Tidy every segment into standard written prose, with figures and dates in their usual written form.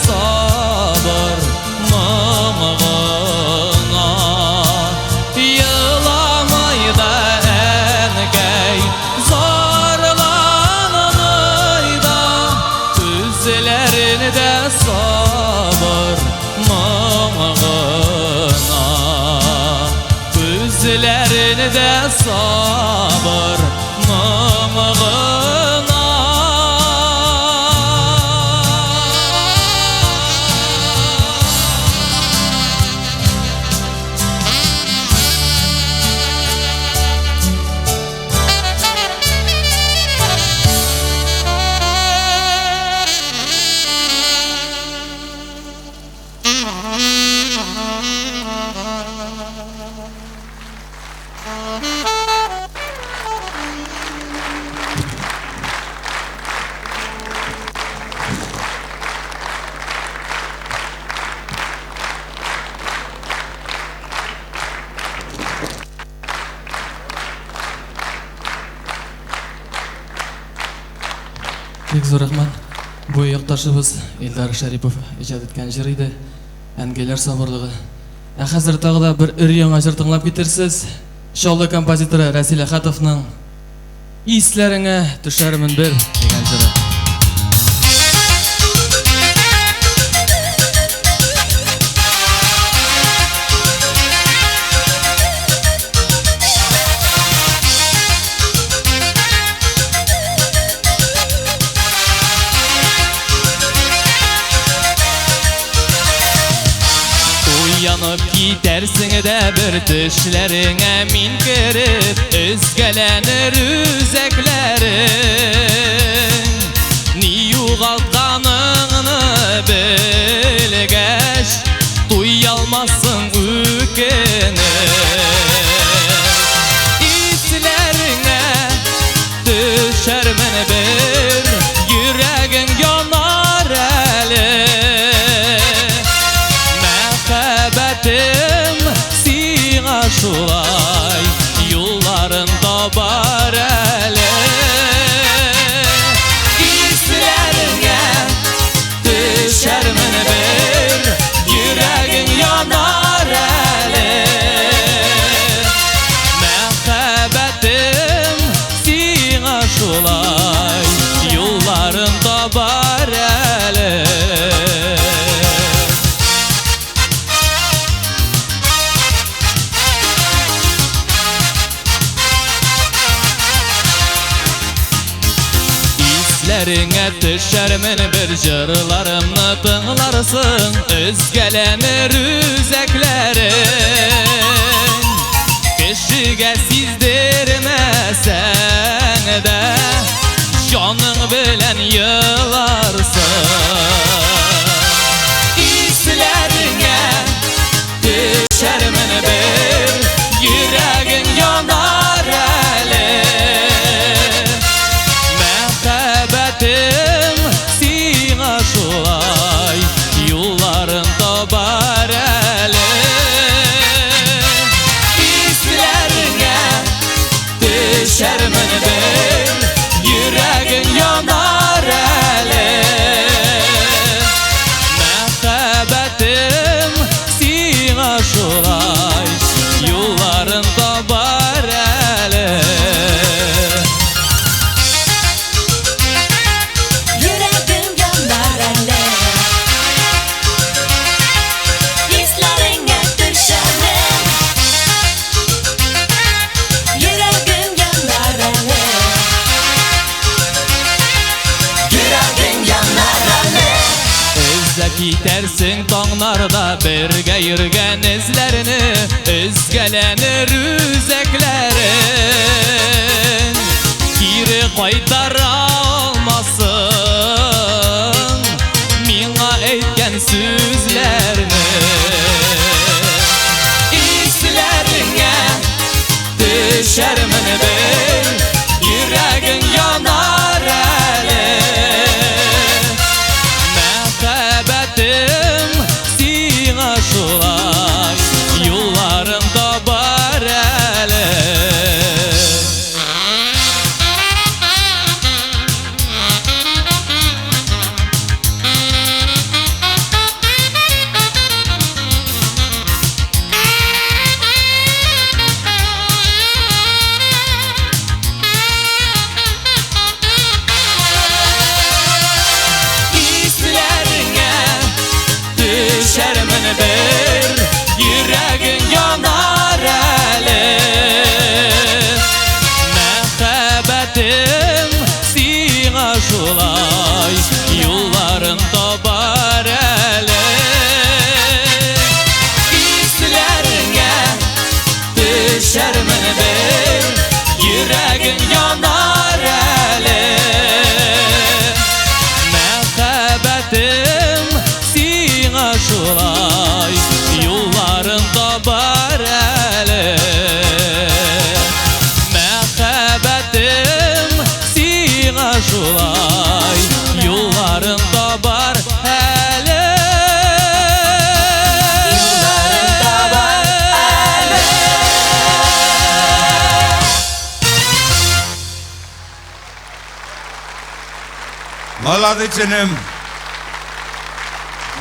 сабыр моң гына. Еламай да әнкәй, зарланмый да, күзләрендә сабыр моң гына. Күзләрендә сабыр моң гына. Бик зур рәхмәт. Бу якташыбыз Илдар Шәрипов иҗат иткән җыр иде. Әнкәйләр сабырлыгы. Ә хәзер тагы да бер өр-яңа җыр тыңлап китерсез. Чаллы композиторы Рәсил Әхәтовның Исләреңә төшәрмен бер дигән җыры. Уянып китәрсең дә бер төшләреңә мин кереп, өзгәләнер үзәкләрең. Ни югалтканыңны белгәч, туялмассың үкенеп. Исләреңә төшәрмен бер, йөрәгең янар әле. Мәхәббәтем сиңа шулай юлларын табар әле. Исләреңә төшәрмен бер, йөрәгең янар әле. Мәхәббәтем сиңа шулай юлларын табар әле. Исләреңә төшәрмен бер, җырларымны тыңларсың, өзгәләнер үзәкләрең. Кешегә сиздермәсәң дә, җаның белән еларсың. Исләреңә төшәрмен бер, йөрәгең янар әле. Мәхәббәтем сиңа шулай юлларын табар әле. Исләреңә төшәрмен бер, йөрәгең янар әле. Мәхәббәтем сиңа шулай юлларын табар әле. Йөрәгем янар әле. Исләреңә төшәрмен. Йөрәгем янар әле. Йөрәгең янар әле. Эзләп китәрсең таңнарда бергә йөргән эзләрне, өзгәләнер үзәкләрең. Кире кайтара алмассың миңа әйткән сүзләрне. Исләреңә төшәрмен бер, йөрәгең янар әле. Мәхәббәтем сиңа шулай юлларын табар әле. Молодец, энем.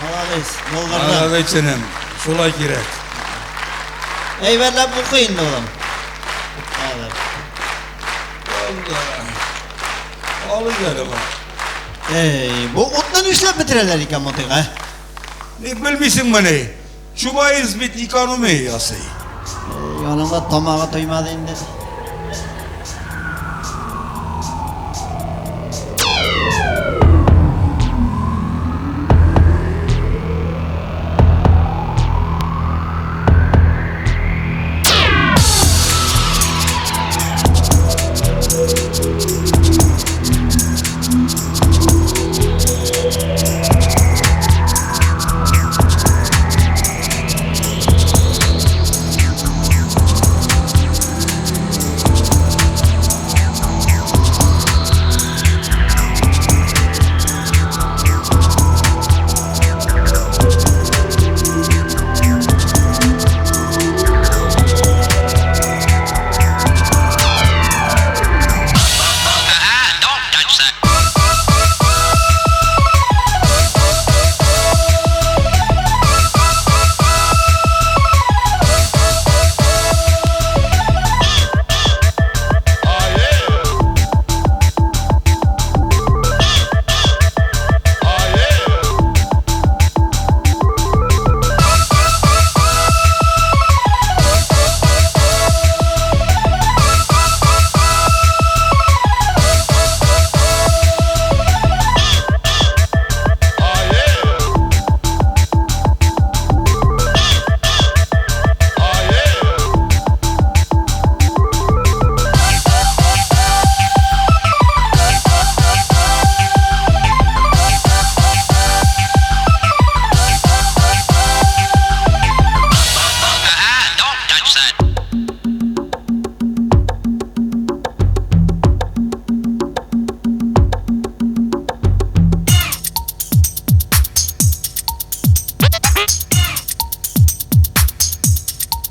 Молодец, булдырды. Молодец, энем. Шулай кирәк. Әйбәтләп укы инде, улым. Хәзер. Алыйк әле бу. Эй, бу утны нишләп бетерәләр икән мотыйк, ә? Ни белмисеңмени? Чубайс бит экономия ясый. Аның да тамагы туймады инде.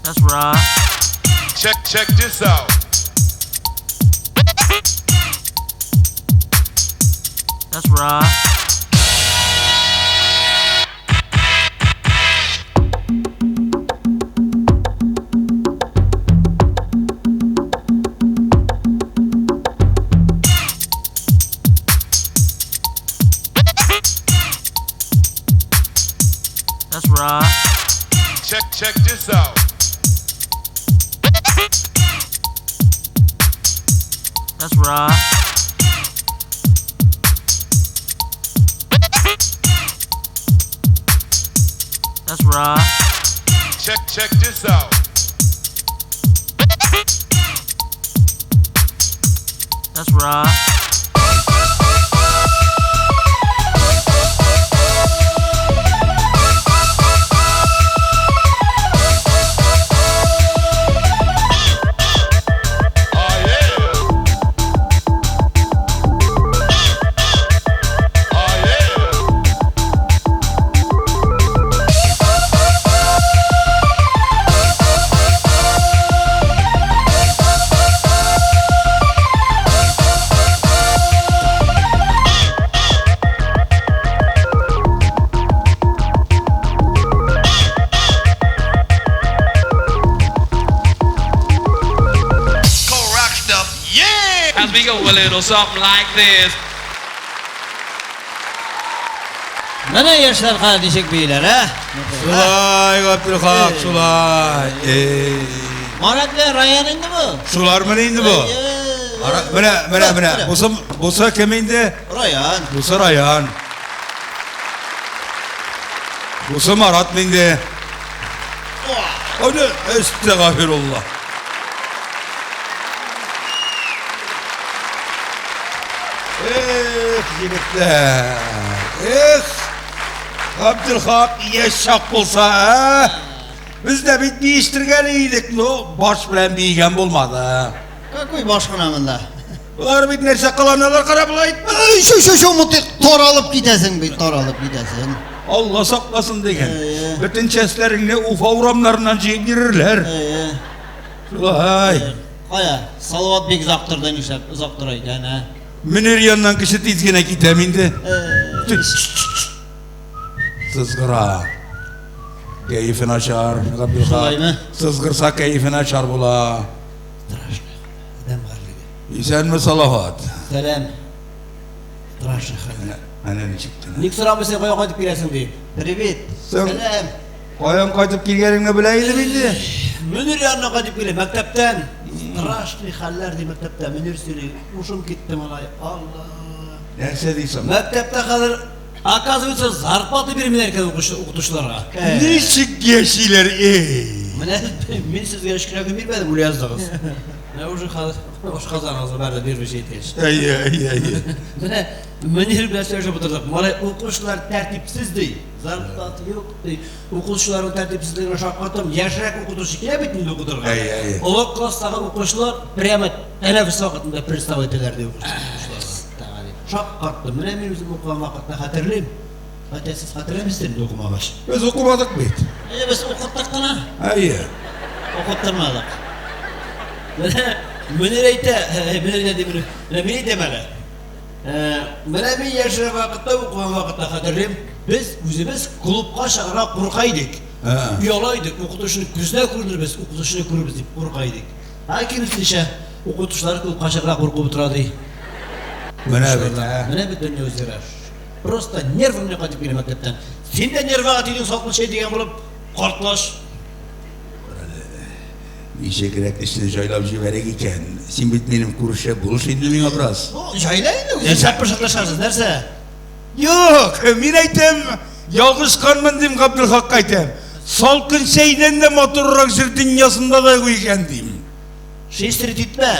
That's right. Check, check this out. That's right. That's right. Check, check this out. That's right. That's right. Check, check this out. That's right. Oh yeah. Oh yeah. Cold rock stuff. Yeah! As we go a little something like this. Менә яшьләр кая ничек бииләр, ә? Шулай, Габделхак, шулай. Эй. Марат белән Раян инде бу. Шулармыни инде бу? Әйе. Менә, менә, менә. Бусы, бусы кем инде? Раян. Бусы Раян. Бусы Марат инде. Аны әстәгъфирулла. Эх, егетләр. Эх, Габделхак яшь чак булса, ә? Без дә бит биештергән идек, но баш белән биегән булмады. Какой баш кына монда? Болар бит нәрсә кыланалар, кара болай. Эй, шу, шу, шу, мотыйк, таралып китәсең бит, таралып китәсең. Алла сакласын дигән. Әйе. Бөтен чәчләреңне Уфа урамнарыннан җыеп йөрерләр. Әйе. Шулай. Кая, Салават бик озак торды, нишләп озак тора икән, ә? Мөнир яныннан кеше тиз генә китәм инде. Сызгыра. Кәефе начар, Габделхак. Шулаймы? Сызгырса кәефе начар була. Страшный. Адәм гарьлеге. Исәнме, Салават? Сәлам. Страшный хәл. Әнә ничек тә. Ник сорамыйсың, кая кайтып киләсең дип? Привет. Соң- Сәлам. Каян кайтып килгәнеңне белә идем инде. Мөнир янына кайтып киләм, мәктәптән. Страшный хәлләр ди мәктәптә. Мөнир сөйли. Ушым китте малай. Алла. Нәрсә дисең? Мәктәптә хәзер, оказывается, зарплата бирмиләр икән укытучыларга. Ничек яшиләр, эй? Менә мин сезгә өч кенә көн бирмәдем, үлә яздыгыз. Менә уже хәзер ашказаныгызны бәрде бирмичә әйткәч. Әйе, әйе, әйе. Менә Мөнир белән сөйләшеп утырдык. Малай укучылар тәртипсез ди. Зарплата юк ди. Укучыларның тәртипсезлегенә шаккаттым. Яшьрәк укытучы килә бит инде укытырга. Әйе, әйе. Олы класстагы укучылар прямо тәнәфес вакытында пристав итәләр ди укучыларга. Шаккаттым. Менә мин үзем укыган вакытта хәтерлим. Хәтта сез хәтерләмисез инде укымагач. Без укымадык бит. Әйе, без укыттык кына. Әйе. Укыттырмадык. Менә Мөнир әйтә, Мөнир әйтә ди, менә мин әйтәм әле. Менә мин яшьрәк вакытта, укыган вакытта хәтерлим, без үзебез клубка чыгарга курка идек. Ояла идек, укытучыны күзенә күренербез, укытучыны күрербез дип курка идек. Ә киресенчә, укытучылар клубка чыгарга куркып утыра ди. Менә бит, ә. Менә бит дөнья үзгәрә. Просто нервы белән кайтып киләм мәктәптән. Син дә нервага тидең салкын чәй дигән булып, картлач. Ничегрәк эшне җайлап җибәрик икән? Син бит минем күрше, булыш инде миңа бераз. Ну, җайла инде үзең. Нәрсә пышырдашасыз, нәрсә? Юк, мин әйтәм, ялгышканмын дим, Габделхакка әйтәм. Салкын чәйдән дә матуррак җыр дөньясында да юк икән дим. Шестерить итмә.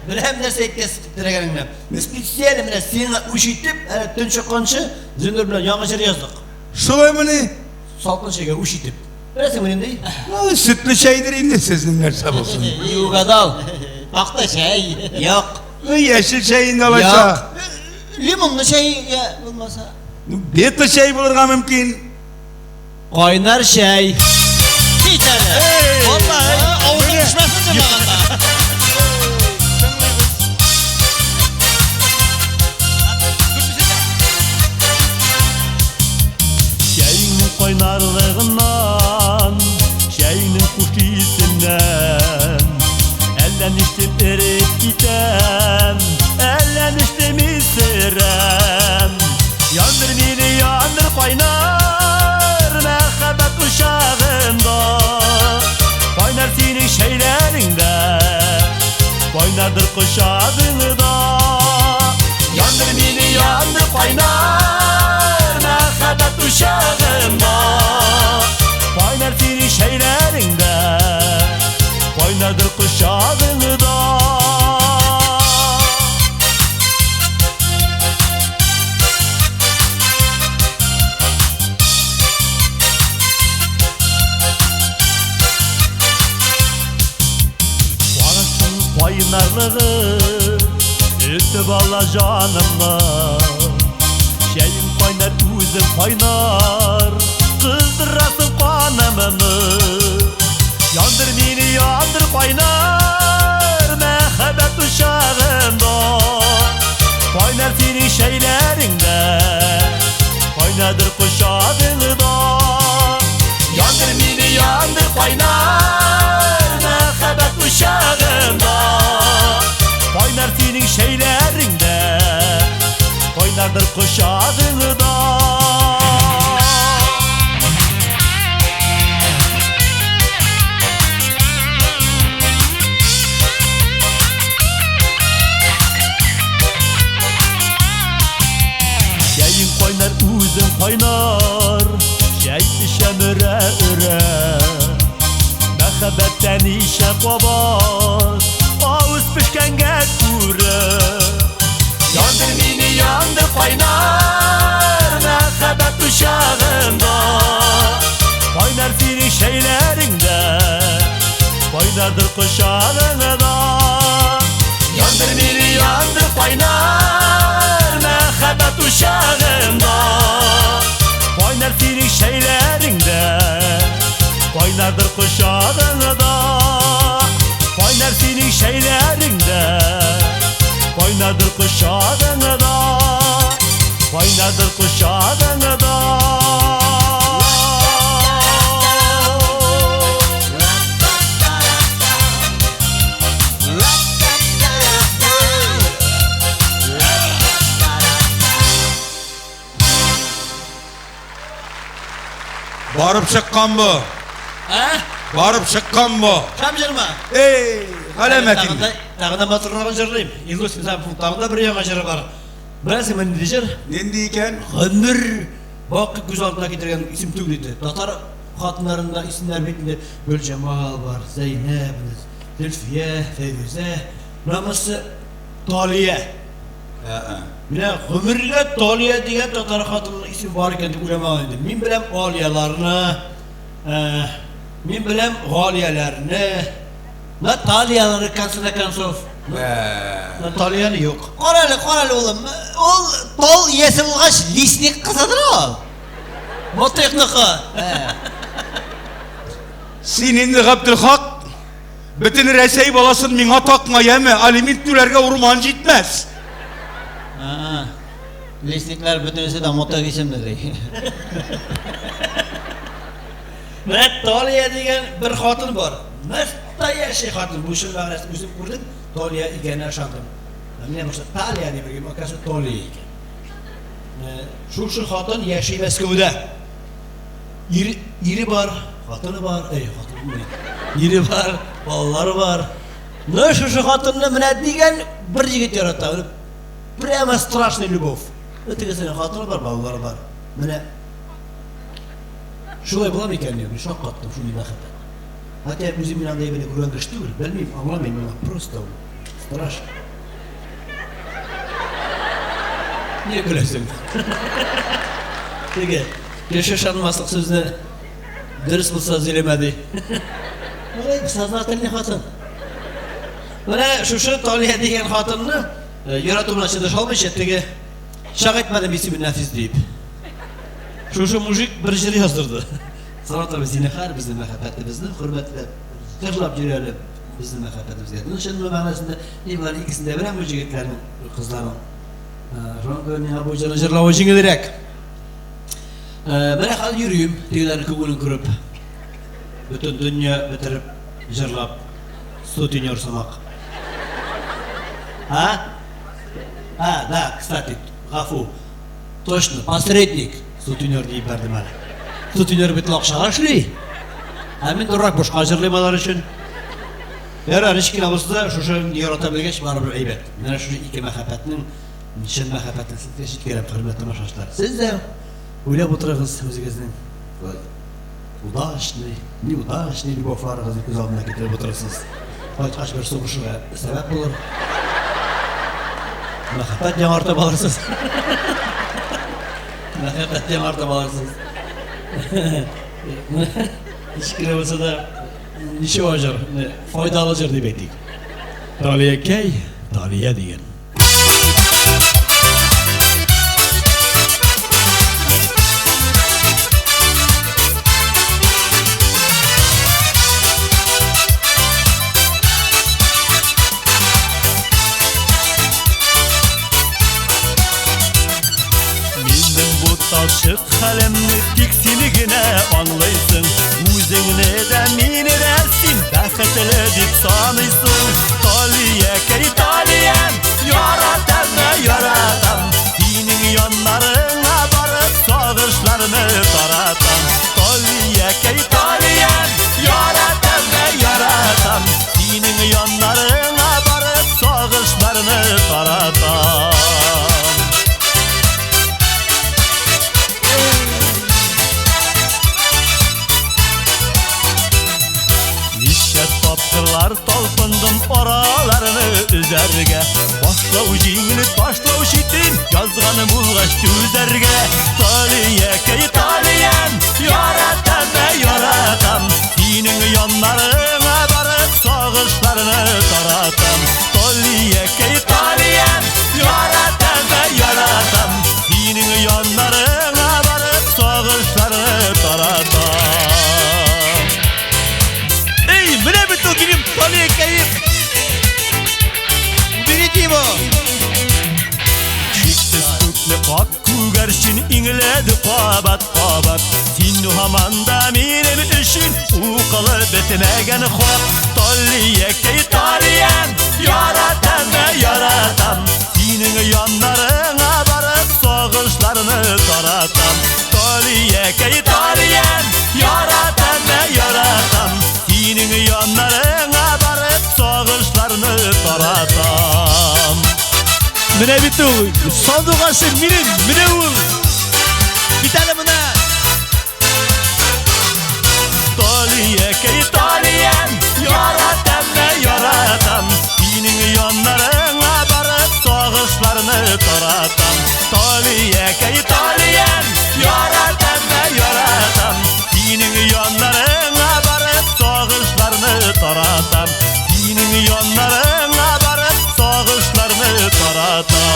Беләм нәрсә әйткәс теләгәнеңне. Специально менә сиңа үч итеп, әле төн чыкканчы Зиннур белән яңа җыр яздык. Шулаймыни? Салкын чәйгә үч итеп. Беләсеңме нинди? Ну, сөтле чәйдер инде сезнең нәрсә булсын. Не угадал. Такта чәй. Юк. Ну, яшел чәй инде алайса. Лимонлы чәй я булмаса. Ну, бета чәй булырга мөмкин. Кайнар чәй. Кит әле. Валлаһи, авызың төшмәсен җырлаганда. Чәйнең кайнарлыгыннан, чәйнең хуш исеннән Әллә нишләп эреп китәм, әллә нишләп исерәм. Яндыр мине, яндыр кайнар мәхәббәт учагында. Кайнар синең чәйләреңдә, кайнардыр кочагыңда. Яндыр мине, яндыр кайнар мәхәббәт учагында. Кайнар синең чәйләреңдә, кайнардыр кочагыңда. Карашың кайнарлыгы өтеп ала җанымны. Чәең кайнар, үзең кайнар, кыздырасың канымны. Яндыр мине, яндыр кайнар мәхәббәт учагында. Кайнар синең чәйләреңдә, кайнардыр кочагыңда. Яндыр мине, яндыр кайнар мәхәббәт учагында. Кайнар синең чәйләреңдә, кайнардыр кочагыңда. Чәең кайнар, үзең кайнар, чәй эчәм өрә-өрә. Мәхәббәттән ничә кабат авыз пешкәнгә күрә. Яндыр мине, яндыр кайнар мәхәббәт учагында. Кайнар синең чәйләреңдә, кайнардыр кочагыңда. Яндыр мине, яндыр кайнар мәхәббәт учагында. Кайнар синең чәйләреңдә, кайнардыр кочагыңда. Кайнар синең чәйләреңдә, кайнардыр кочагыңда, кайнардыр кочагыңда. Барып чыккан бу. Ә? Барып чыккан бу. Шәп җырмы? Эй, галәмәт инде. Тагын да матуррагын җырлыйм. Илдус Низамовның тагын да бер яңа җыры бар. Беләсеңме нинди җыр? Нинди икән? Гомер бакый күз алдына китергән исем түгел иде. Татар хатыннарында исемнәр бит инде Гөлҗамал бар, Зәйнәб, Зөлфия, Фәйрүзә. Менә монысы Талия. Менә гомергә Талия дигән татар хатынының исеме бар икән дип уйламаган идем. Мин беләм Алияларны, мин беләм Галияләрне, Натальяларны, конце до концов. Натальяны юк. Кара әле, кара әле, улым. Ул тал иясе булгач, лесник кызыдыр ул. Мотыйкныкы. Син инде, Габделхак, бөтен Рәсәй баласын миңа такма, яме, алимент түләргә урман җитмәс. Лесниклар бөтенесе дә Мотыйк исемле ди. Менә Талия дигән бер хатын бар. Настоящий хатын. Бу чын мәгънәсен үзем күрдем. Талия икәненә ышандым. Менә монысы Талия дип йөргән, оказывается, Талия икән. Шушы хатын яши Мәскәүдә. Ире, ире бар, хатыны бар, әй, хатыны булмый. Ире бар, балалары бар. Ну, шушы хатынны менә дигән бер егет ярата. Прямо страшный любовь. Тегесенең хатыны бар, балалары бар. Менә шулай була микән мин шаккаттым шундый мәхәббәт. Хотя үзем мин андай әйберне күргән кеше түгел, белмим, аңламыйм, миңа просто страшно. Нигә көләсең? Теге, кеше ышанмаслык сүзне дөрес булса сөйләмә ди. Алай сознательный хатын. Менә шушы Талия дигән хатынны яратуына чыдыша алмыйча теге чак әйтмәдем исемен Нәфис дип. Шушы мужик бер җыр яздырды. Сорап торабыз, зинһар, безнең мәхәббәтебезне хөрмәтләп, җырлап йөр әле безнең мәхәббәтебезгә. Ну, чын мәгънәсендә, мин болар икесен дә беләм бу җегетләрнең, кызларның. Шуңа күрә миңа бу җырны җырлавы җиңелрәк. Менә хәзер йөрим, тегеләрнең күңелен күреп. Бөтен дөнья бетереп җырлап, сутенер сымак. А? А, да, кстати, гафу. Точно, посредник, сутенер диеп бәрдем әле. Сутенер бит акчага эшли. Ә мин дурак бушка җырлыйм алар өчен. Ярар, ничек кенә булса да, шушы ярата белгәч, барыбер әйбәт. Менә шушы ике мәхәббәтнең, чын мәхәббәтне сезгә җиткерәм, хөрмәтле тамашачылар. Сез дә уйлап утырыгыз үзегезнең удачный, неудачный любовьларыгызны күз алдына китереп утырырсыз. Кайткач бер сугышырга сәбәп булыр. Мәхәббәт яңартып алырсыз. Мәхәббәт яңартып алырсыз. Ничек кенә булса да, ничего җыр, файдалы җыр дип әйтик. Талиякәй, Талия дигән. Минем бу талчык хәлемне тик син генә аңлыйсың. Үзеңне дә, мине дә син бәхетле дип саныйсың. Талиякәй, Талиям, яратам да яратам. Синең яннарыңа барып сагышларны таратам. Талиякәй, Талиям, яратам да яратам. Синең яннарыңа барып сагышларны таратам. Ничә тапкырлар талпындым араларны өзәргә. Башлау җиңел, ташлау читен, язганым булгач түзәргә. Талиякәй, Талиям, яратам да яратам. Синең яннарыңа барып сагышларны таратам. Талиякәй, Талиям, яратам да яратам. Синең яннарыңа барып сагышларны таратам. Эй, менә бит ул минем Талиякәем! Уберите его! Иңләде кабат-кабат. Син һаман да минем өчен укылып бетмәгән хат. Талиякәй, талиям, яратам, яратам. Синең яннарыңа барып сагышларны таратам. Талиякәй, талиям, яратам, яратам. Синең яннарыңа барып сагышларны таратам. Менә бит ул, сандугачым минем, менә ул. Кит әле менә. Талиякәй, талиям, яратам, яратам. Синең яннарыңа барып сагышларны таратам. Талиякәй, талиям, яратам, яратам. Синең яннарыңа барып сагышларны таратам. Синең яннарыңа барып сагышларны таратам.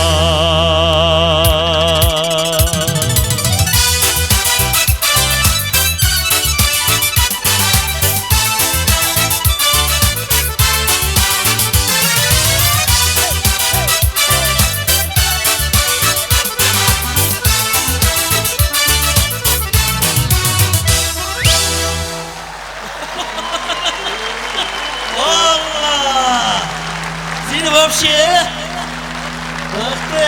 Алла! Син вообще? Ах ты!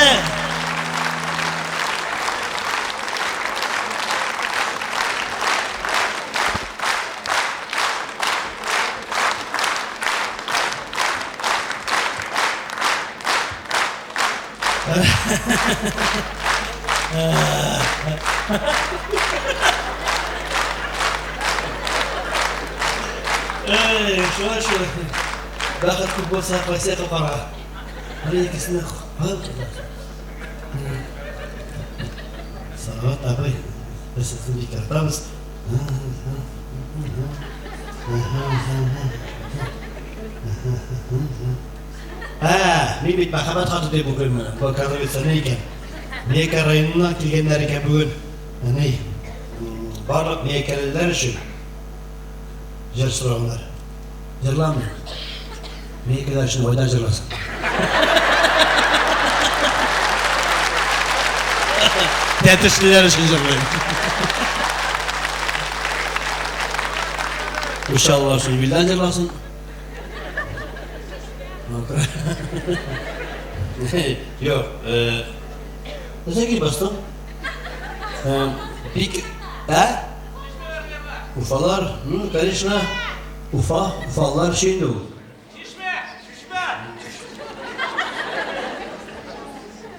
Эй, шулай шул. Бәхет күп булса, кайсы якка кара. Менә икесенә Салават абый, без сезне бик яратабыз. Ә, мин бит мәхәббәт хаты дип укыйм моны. Бу оказывается ни икән? Миякә районыннан килгәннәр икән бүген. Ни? Барлык миякәлеләр өчен җыр сораганнар. Җырламыйм. Миякәләр өчен Айдар җырласын. Тәтешлеләр өчен җырлыйм. Учалылар өчен Вилдан җырласын. Юк, нәрсә килеп бастың? Бик, ә? Уфалар, ну, конечно, Уфа, уфалылар өчен инде ул.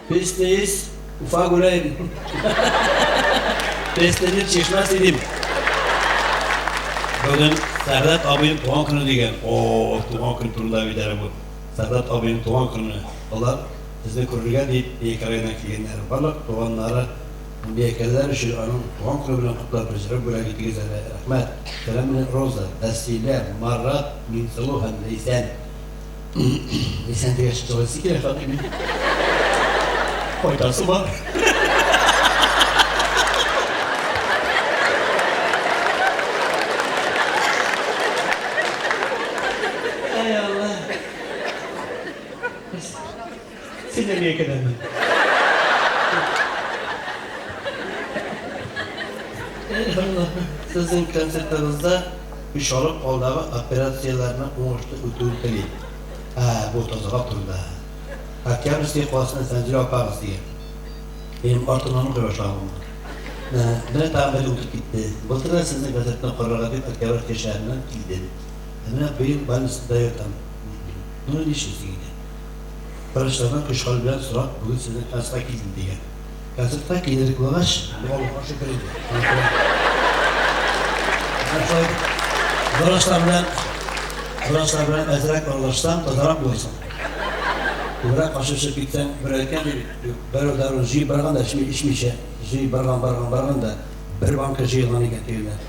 Песня есть, Уфа гуляем. Песня нет, чишмә сидим. Бүген Сәгъдәт абыйның туган көне дигән. О, туган көн турында бит әле бу. Сәгъдәт абыйның туган көне. Алар безне күрергә дип Биек районыннан килгәннәр. Барлык туганнары Биекәләр өчен аның туган көне белән котлап бер җыру бүләк итегез әле. Рәхмәт. Сәлам белән Роза, Вәсилә, Марат, Миңсылу һәм Ләйсән. Ләйсән дигәч, җылыйсы килә хатыйм. Кайтасы бар. Әй Алла. Син дә миякәдәнме? Әй Алла. Сезнең концертыгызда Өч алып алдагы операцияләрнең уңышлы үтүен телим. Ә, бу тазалау турында. Октябрьский каласыннан Фәнзилә апагыз дигән. Минем артымнан укый башлаган ул. Менә тагын бер ел үтеп китте. Былтыр да сезнең концертны карарга дип Октябрьский шәһәреннән килдем. Ә менә быел больницада ятам. Ну, нишлисең инде. Врачлардан көч-хәл белән сорап, бүген сезнең концертка килдем, дигән. Концертка килерлек булгач, Аллага шөкер инде. Шулай врачлар белән врачлар белән әзрәк аралашсаң, тазарак булырсың. Күбрәк качып чыгып китсәң, бер әйткән ди, берәү дару җыеп барган да, эчми, эчмичә, җыеп барган, барган, барган да, бер банка җыелган икән тегеннән.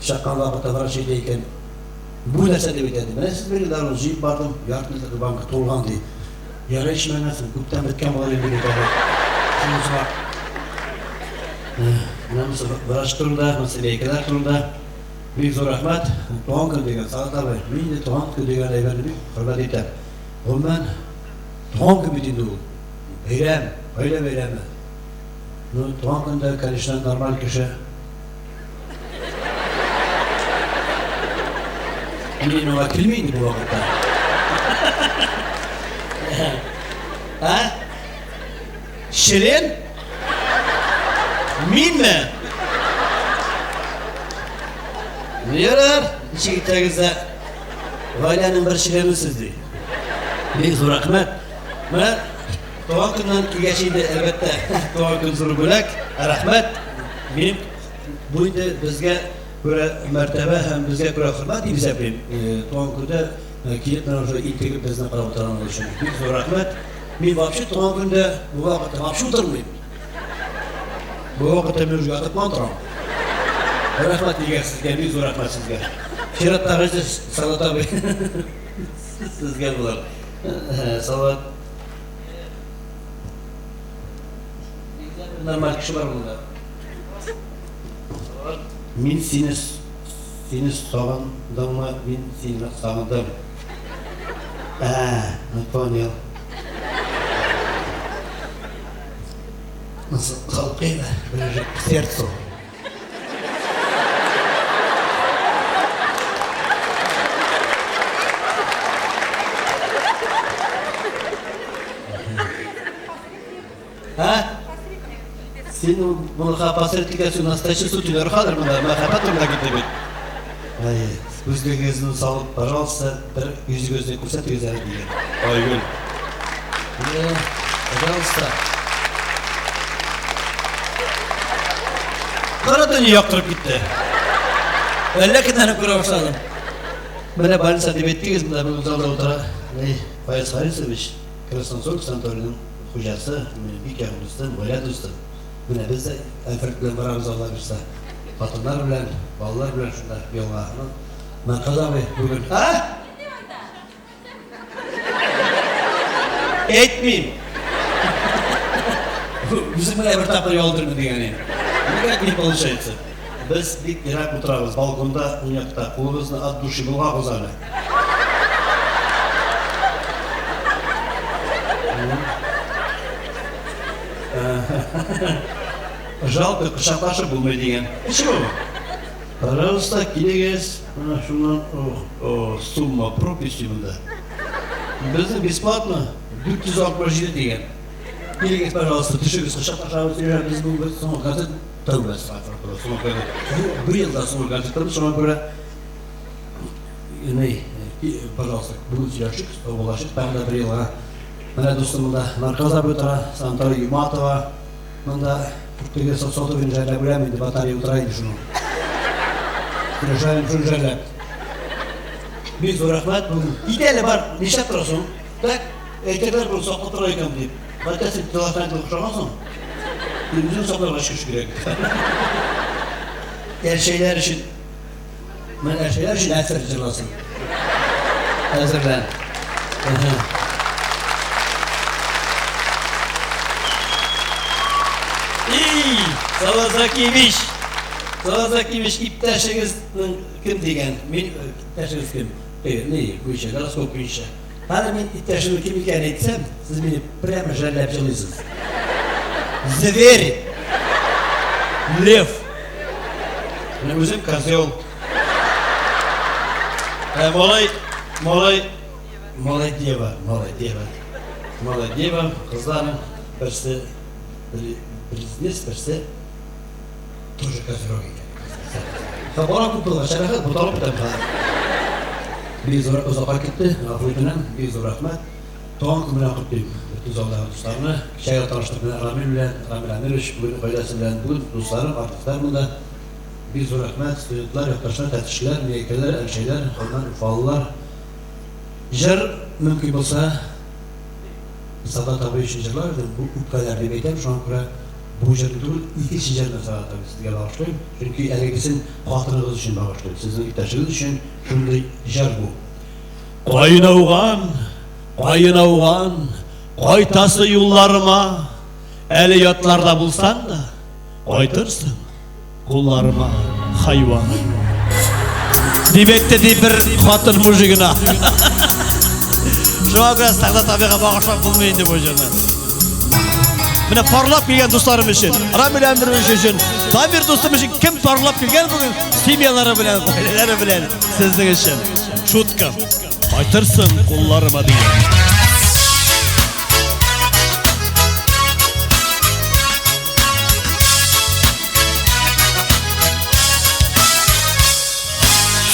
Чаккан вакытта врач әйтә икән, бу нәрсә дип әйтә ди. Менә сез бер дару җыеп бардым, ярты литрлы банка тулган ди. Ярый эчмәгәнсең, күптән беткән булыр инде дип әйтә. Шуннан соң менә монысы врач турында, монысы бәйкеләр турында. Бик зур рәхмәт. Туган көн дигән, Сәгать абый. Мин инде туган көн дигән әйберне бик хөрмәт итәм. Гомумән, туган көн бит инде ул. Бәйрәм, гаилә бәйрәме. Ну, туган көндә, конечно, нормаль кеше. Мин моңа килми инде бу вакытта. А? Член? Минме? Ярар, ничек итсәгез дә, гаиләнең бер члены сез ди. Бик зур рәхмәт. Менә туган көннән килгәч инде, әлбәттә, туган көн зур бүләк. Рәхмәт. Минем бу инде безгә күрә мәртәбә һәм безгә күрә хөрмәт дип исәплим. Туган көндә килеп менә шулай интегеп безне карап утырганыгыз өчен бик зур рәхмәт. Мин вообще туган көндә бу вакытта вообще утырмыйм. Бу вакытта мин уже ятып кына торам. Рәхмәт дигән сезгә, бик зур рәхмәт сезгә. Чираттагы сүз Салават абый. Сезгә булыр. Салават. Нормаль кеше бар монда. Мин сине сине сагындыңмы? Мин сине сагындым. Ә, ну понял. Салкыйм, ближе к сердцу. А? Син моныка посредникка син настоящий сутенер хәзер монда мәхәббәт турында китте бит. Әй, күзлегегезне салып, пожалуйста, бер йөзегезне күрсәтегез әле дигән. Айгөл. Менә, пожалуйста. Кара дөнья яктырып китте. Әллә кемнәрне күрә башладым. Менә больница дип әйттегез, менә бүген залда утыра. Әй, Фаяз Харисович, Красносольск санаториеның хуҗасы, минем бик якын дустым, гаилә дустым. Менә без дә Альфред белән барабыз, Алла бирса. Хатыннар белән, балалар белән шунда ялга. Мәрказ абый бүген. А? Әйтмим. Үзем генә бер тапкыр ялдырмын дигән идем. Никак не получается. Без бик ерак утырабыз, балконда, уң якта. Кулыбызны от души болгагыз әле. Жалко, кочаклашып булмый дигән. Ничего. Пожалуйста, килегез. Менә шуннан, ох, о, сумма прописи монда. Безнең бесплатно 467 дигән. Килегез, пожалуйста, төшегез, кочаклашабыз, сөйләшәбез. Бүген соңгы концерт тәүбә, соңгы концерт. Бу бер елда соңгы концертыбыз, шуңа күрә ни, пожалуйста, бүген сөйләшик, саубуллашыйк тагын да бер елга. Менә дустым монда Нарказ абый утыра, Сантора Юматова. Монда теге сотовый жәлләп үләм инде, батарея утыра инде шуның. Сөйләшәм, шуны жәлләп. Бик зур рәхмәт бүген. Кит әле бар, нишләп торасың? Так, әйтерләр бүген саклап тора икән дип. Хәтта син телохранитель охшагансың. Син үзең сакларга көч кирәк. Әлшәйләр өчен Менә әлшәйләр өчен әзер җырласын. Әзерлән. Эй, Салават Закиевич! Салават Закиевич, иптәшегезнең кем дигән? Мин иптәшегез кем? Ни, буенча, гороскоп буенча. Хәзер мин иптәшемнең кем икәнен әйтсәм, сез мине прямо жәлләп җылыйсыз. Зверь! Лев! Менә үзем козел. Ә малай, малай, малай дева, малай дева. Малай дева, кызларның берсе близнец, берсе тоже козерог икән. Бала күп булгач, рәхәт, буталып бетәм хәзер. Бик зур озакка китте, гафу үтенәм, бик зур рәхмәт. Туган көн белән котлыйм бөтен залдагы дусларны. Кичә генә таныштык менә Рамил белән, Рамил Әмирович бүген гаиләсе белән, бүген дусларым, артистлар монда. Бик зур рәхмәт, студентлар, якташлар, тәтешлеләр, миякәләр, әлшәйләр, гомумән, уфалылар. Җыр мөмкин булса, Солдат абый өчен җырлар идем, бу үпкәләр дип әйтәм, шуңа күрә бу җырны түгел, икенче җырны Солдат абый сезгә багышлыйм, чөнки әлегесен хатыныгыз өчен багышлыйм, сезнең иптәшегез өчен шундый җыр бу. Каен ауган, каен ауган, кайтасы юлларыма, әле ятларда булсаң да, кайтырсың. Кулларыма хайван. Дип әйтте ди бер хатын мужигына. Шуңа күрә Сәгъдәт абыйга багышлап булмый инде бу җырны. Менә парлап килгән дусларым өчен, Рамил Әмирович өчен, Дамир дустым өчен кем парлап килгән бүген семьялары белән, гаиләләре белән сезнең өчен. Шутка. Кайтырсың кулларыма дигән.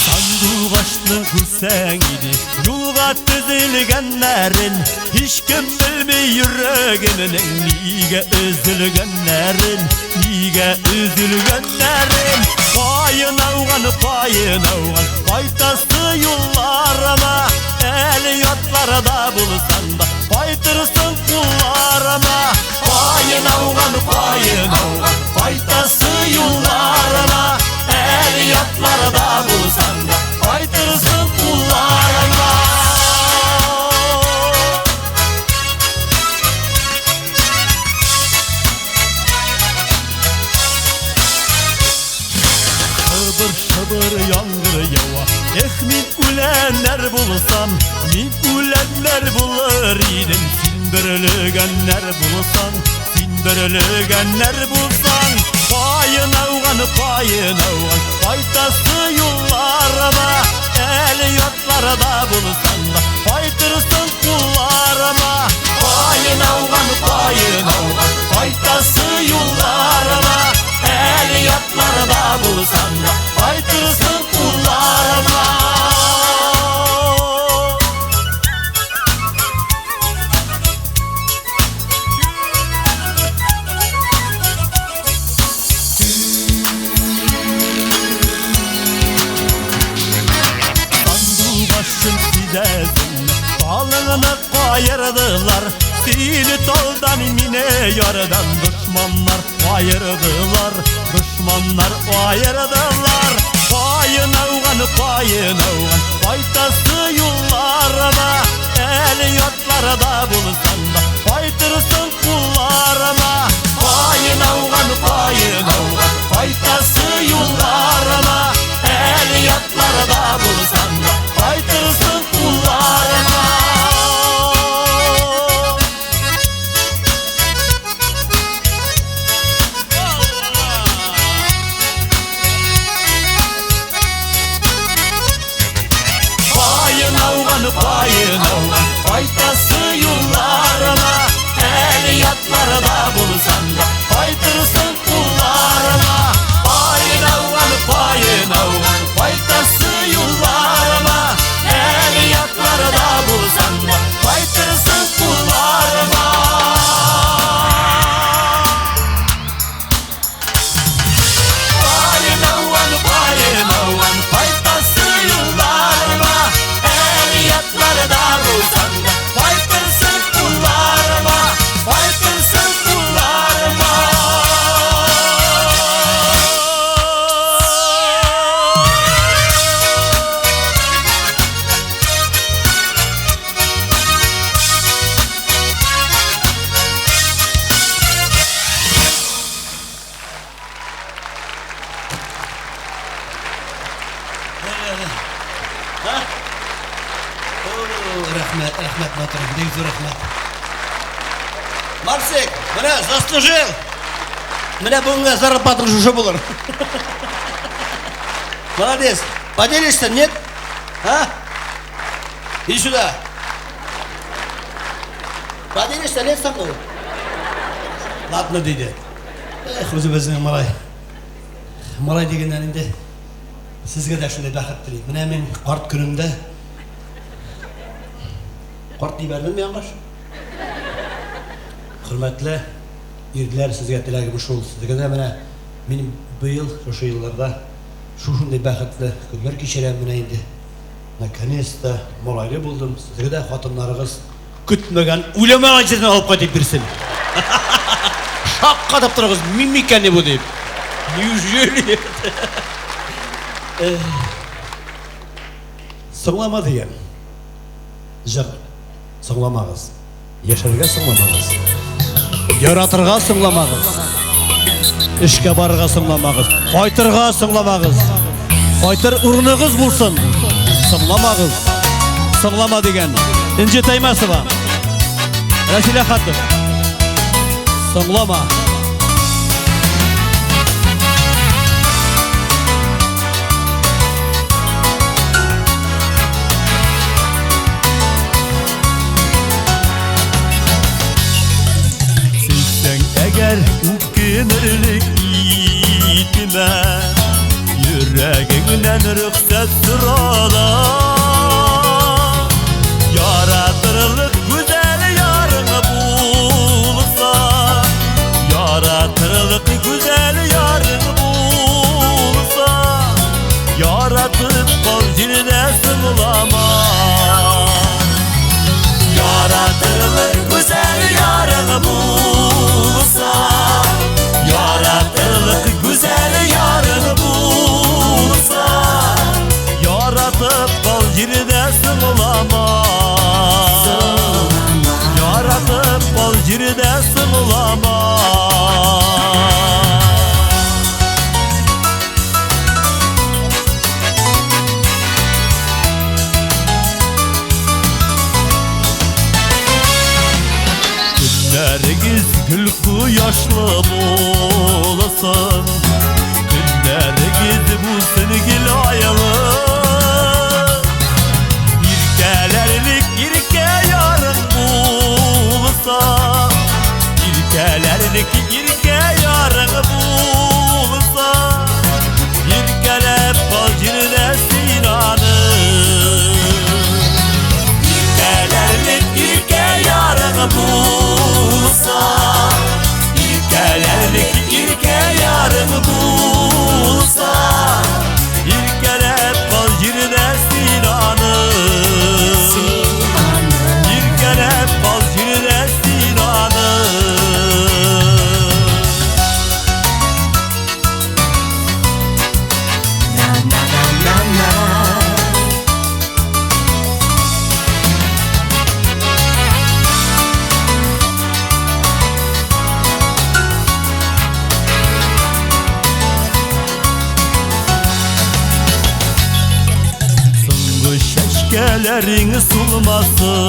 Сандугачны күрсәң иде, юлга тезелгәннәрен, һичкем белми йөрәгемнең нигә өзелгәннәрен, нигә өзелгәннәрен. Каен ауган, каен ауган, кайтасы юлларыма, әле ятларда булсаң да, кайтырсың кулларыма. Каен ауган, каен ауган, кайтасы юлларыма, әле ятларда булсаң да, кайтырсың кулларыма. Шыбыр-шыбыр яңгыр ява. Эх, мин үләннәр булсам, мин үләннәр булыр идем. Син бөрлегәннәр булсаң, син бөрлегәннәр булсаң. Каен ауган, каен ауган, кайтасы юлларыма, әле ятларда булсаң да, кайтырсың кулларыма. Каен ауган, каен ауган, кайтасы юлларыма, әле ятларда булсаң да, кайтырсың кулларыма. Сандугачым сизәсеңме, талыңны каердылар, сине талдан, мине ярдан дошманнар аердылар, дошманнар аердылар. Каен ауган, каен ауган, кайтасы юлларыма, әле ятларда булсаң да, кайтырсың кулларыма. Каен ауган, каен ауган, кайтасы юлларыма, әле ятларда булсаң да, кайтырсың кулларыма. Каен ауган, каен ауган, кайтасы юлларыма, әле ятларда булсаң да, кайтырсың кулларыма. Каен ауган, каен ауган, кайтасы юлларыма, әле ятларда булсаң да, кайтырсың кулларыма. Каен ауган, каен ауган, кайтасы юлларыма, әле ятларда булсаң да, кайтырсың кулларыма, кайтырсың кулларыма. Рәхмәт, рәхмәт, батырым, бик зур рәхмәт. Марсик, менә заслужил. Менә бүгенге зарплатаң шушы булыр. Молодец. Поделишься, нет? А? Иди сюда. Поделишься, нет со мной? Ладно, диде. Эх, үзебезнең малай. Малай дигәннән инде сезгә дә шундый бәхет телим. Менә мин карт көнемдә карт дибәрдем яңгыш. Хөрмәтле ирләр, сезгә теләгем шул. Сезгә дә менә мин быел шушы елларда шушындый бәхетле көннәр кичерәм менә инде. Наконец-то малайлы булдым. Сезгә дә хатыннарыгыз көтмәгән, уйламаган җирдән алып кайтып бирсен. Шаккатып торыгыз, мин микәнни бу дип. Неужели? Соңлама дигән. Җыр. Соңламагыз. Яшәргә соңламагыз. Яратырга соңламагыз. Эшкә барырга соңламагыз. Кайтырга соңламагыз. Кайтыр урыныгыз булсын. Соңламагыз. Соңлама дигән. Энҗе Таймасова. Рәсилә Хатов. Соңлама. Сөйсәң әгәр үкенерлек итмә, Йөрәгеңнән рөхсәт сорала. Яратырлык гүзәл ярың булса, Яратырлык гүзәл ярың булса, Яратып кал җирдә соңлама. Яратырлык гүзәл ярың булса, Яратырлык гүзәл ярың булса, Яратып кал җирдә соңлама. Яратып кал җирдә соңлама. Көннәрегез гөл кояшлы булсын, Көннәрегез булсын гел айлы. Иркәләрлек иркә ярың булса, Иркәләрлек иркә ярың булса, Иркәләп кал җирдә син аны. Иркәләрлек иркә ярың булса, Иркәләрлек иркә ярың булса, Иркәләп кал җирдә син аны. Иркәләп кал җирдә син аны. Соңгы чәчкәләрең сулмасыннар,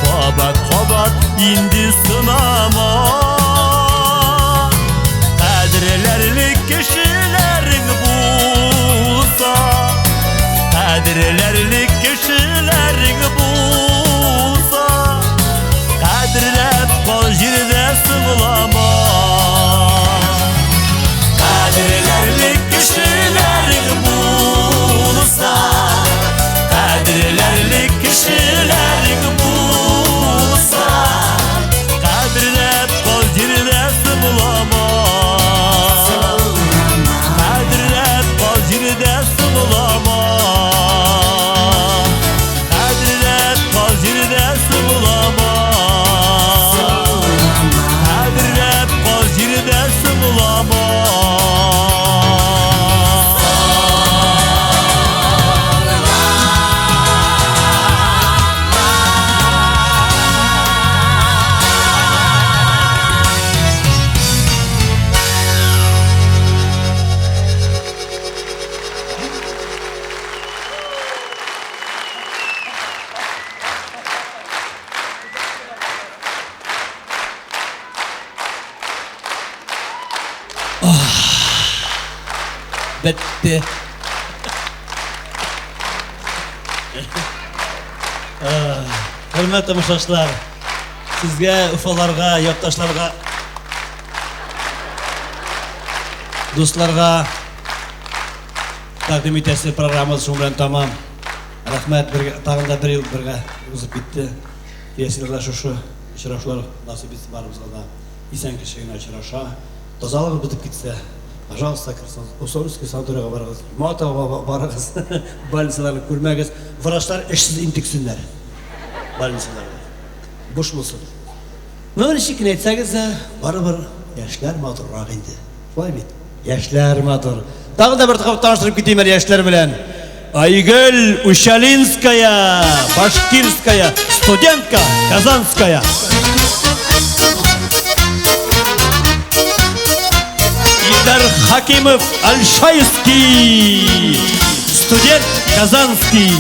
Кабат-кабат инде сынама. Кадерләрлек кешеләрең булса, Кадерләрлек кешеләрең булса, Кадерләп кал җирдә соңлама. Кадерләрлек кешеләрең булса, Кадерләрлек кешеләрең булса, Кадерләп кал җирдә соңлама. Кадерләп кал җирдә соңлама. Кадерләп кал җирдә соңлама. Кадерләп кал җирдә соңлама. Бетте. Хөрмәтле тамашачылар, сезгә, Уфаларга, якташларга, дусларга тәкъдим итәсе программабыз шуның белән тәмам. Рәхмәт, бергә, тагын да бер ел бергә узып китте. Киләсе елда шушы очрашулар насыйп итсен барыбызга да. Исән кеше генә очраша. Тазалыгы бетеп китсә, пожалуйста, Усольский санаторийга барыгыз, Матова барыгыз, больницаларны күрмәгез. Врачлар эшсез интексеннәр. Больницаларда. Буш булсын. Ну, ничек кенә әйтсәгез дә, барыбер яшьләр матуррак инде. Шулай бит? Яшьләр матур. Тагын да бер тапкыр таныштырып китим әле яшьләр белән. Айгөл Учалинская, Башкирская, студентка Казанская. Илдар Хакимов Альшайский, студент Казанский.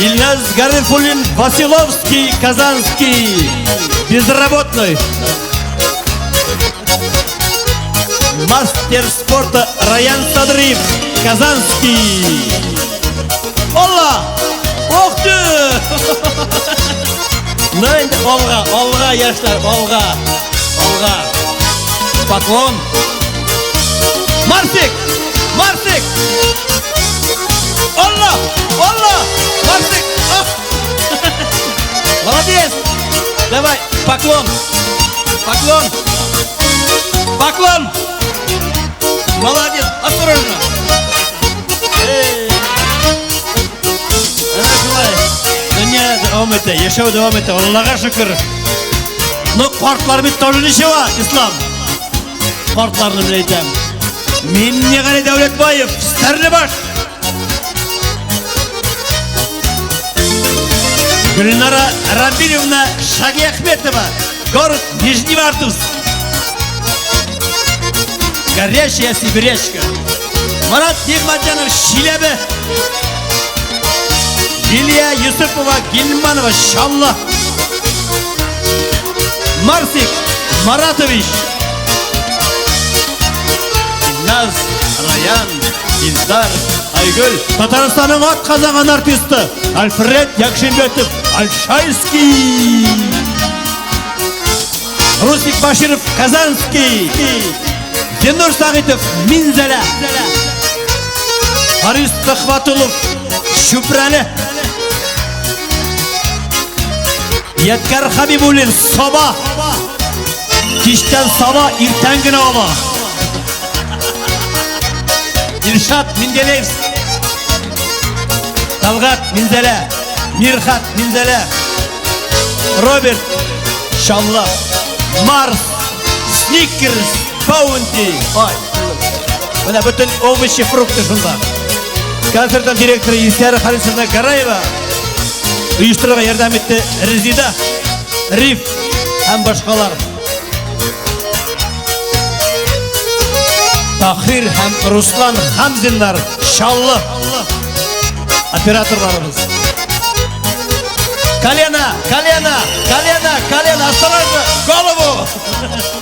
Илназ Гарифуллин Василовский, Казанский, безработный. Мастер спорта Раян Садриев, Казанский. Алла! Ох ты! Ну инде алга, алга, яшьләр, алга. Алга. Поклон. Марсик! Марсик! Алла! Алла! Марсик! Ах! Молодец! Давай, поклон! Поклон! Поклон! Молодец! Осторожно! Эй! Әнә шулай. Дөнья дәвам итә, яшәү дәвам итә. Аллага шөкер. Но картлар бит тоже ничего, Ислам. Картларны мин әйтәм. Миннегали Дәүләтбаев, Стәрлебаш. Гөлнара Рамилевна Шагиахметова, город Нижневартовск. Горячая сибирячка. Марат Нигматҗанов, Чиләбе. Лилия Юсупова, Гильманова, Чаллы. Марсик Маратович. Илназ, Раян, Илдар, Айгөл, Татарстанның атказанган артисты Альфред Якшимбетов, Альшайский. Русик Баширов, Казанский. Зиннур Сагитов, Минзәлә. Харис Төхвәтуллов, Чүпрәле. Ядкәр Хабибуллин, Саба. Кичтән саба, иртән генә ала. Илшат Менделеевск. Талгат Минзәлә. Мирхат Минзәлә. Роберт Чаллы. Марс, Сникерс, Баунти. Ай. Менә бөтен овощи, фрукты шунда. Концертның директоры Илсәр Харисовна Гараева оештырырга ярдәм итте Резида, Риф һәм башкалар. Тахир һәм Руслан Хамзиннар, Чаллы операторларыбыз. Колено, колено, колено, колено, осторожно, голову!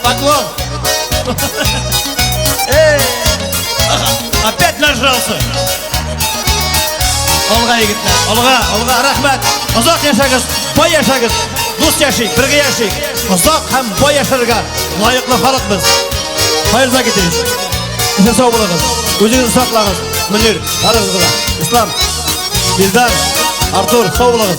Поклон! Эй! Ага, опять нажрался! Алга, егетләр, алга, алга, рәхмәт! Озак яшәгез, бай яшәгез, дус яшик, бергә яшик. Озак һәм бай яшәргә лаеклы халык без. Хәер Закитович, исән сау булыгыз. Үзегезне саклагыз. Мөнир, барыгызга да. Ислам, Илдар, Артур, сау булыгыз.